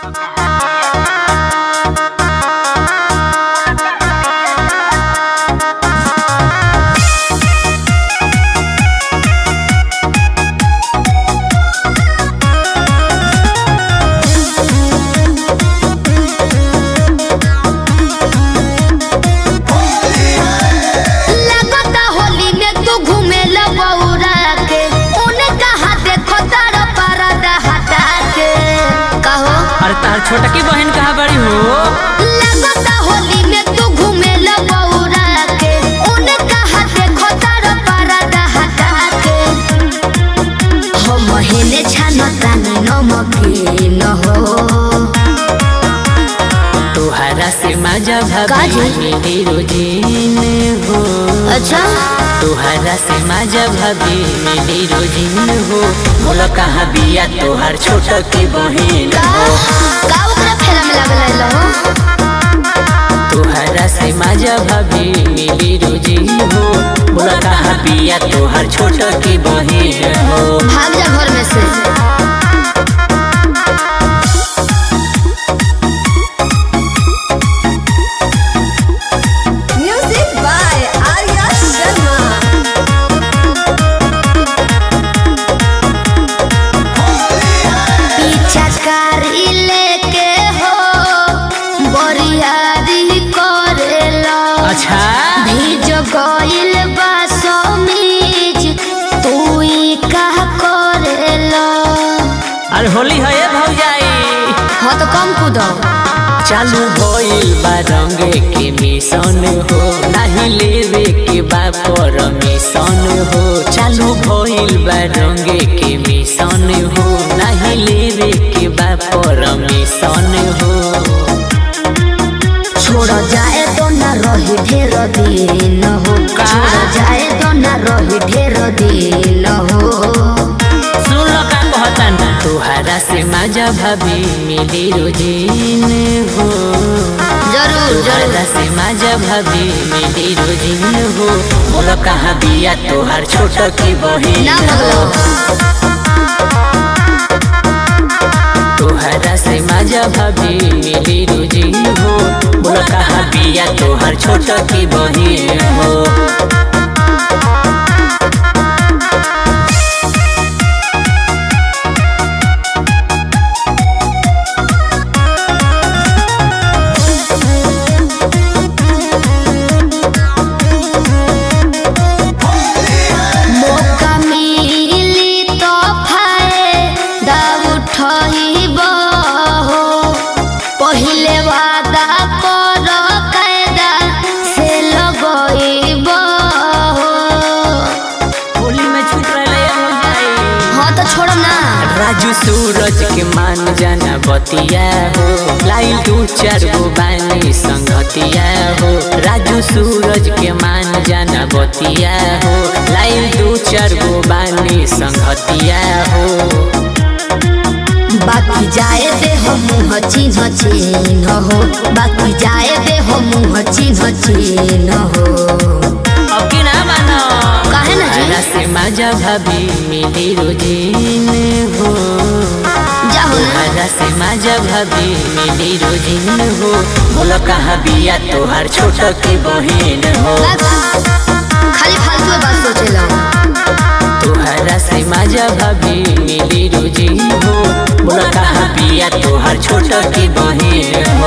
लगता होली में तू घूमे बौरा के उने कहा देखो तारा परदा हटा के कहो। अरे तार छोटकी बहन कहाँ बड़ी हो? लगता होली में तू घूमे बौरा के उने कहा देखो तारा परदा हटा के हो महीने छान तानी नमकीन हो। तोहरा से मजा का जी? भाभी मिली रोजीन हो। अच्छा। तोहरा से मजा भाभी मिली रोजीन हो। बोला कहाँ बिया तोहर छोटकी बहन का हो। का ओकरा फेरा में लागल हो? तोहरा से मजा भाभी मिली रोजीन हो। बोला कहाँ बिया तोहर छोटकी बहन हो। भाग जा घर में से। Music by Arya Sharma. पीछा कारी लेके हो बरियारी करेला। अच्छा। भीज गइल बा समीज तू ई का करेला? अरे होली है ये भौजाई। हाँ तो कम कूदो। चालू भइल बा रंगे के मिशन हो, नाही लेवे के बा परमिशन हो। चालू भइल बा रंगे के मिशन हो, नाही लेवे के बा परमिशन हो। छोड़ जाए तो ना रही ढेर दिन हो। छोड़ जाए तो ना रही ढेर दिन हो। सुन लो का कहतन, तोहरा से मजा भाभी मिली रोजीन हो। जरूर जरूर। तोहरा से मजा भाभी मिली रोजीन हो। बोलो कहाँ बिया तोहर छोटकी बहिन ना हो। भगलो। तोहरा से मजा भाभी मिली रोजी हो। बोला कहाँ बिया तोहर छोटकी बहिन हो। मौका मिली तो फायदा उठइब हो। पहिले वादा कर कायदा से लगइब हो। होली में छूट रहे हो जाए। हाँ तो छोड़ो ना। राजू सूरज के मान जाना बतिया हो, लाइल दू चार गो बानी संगतिया हो। राजू सूरज के मान जाना बतिया हो, लाइल दू चार गो बानी संगतिया हो। बाकी जाए दे हो मुँह चिन्ह चिन्ह हो। बाकी जाए दे हो मुँह चिन्ह चिन्ह हो। अब की ना मानो। काहे ना जी? तोहरा से मजा भाभी मिली रोजीन हो। जाहो ना। तोहरा से मजा भाभी मिली रोजीन हो। बोलो कहाँ बिया तोहर छोटकी बहिन हो। खाली फालतू बात सोचेला। तोहरा से मजा भाभी मिली रोजीन हो। बोलो कहाँ बिया तोहर छोटकी बहिन हो।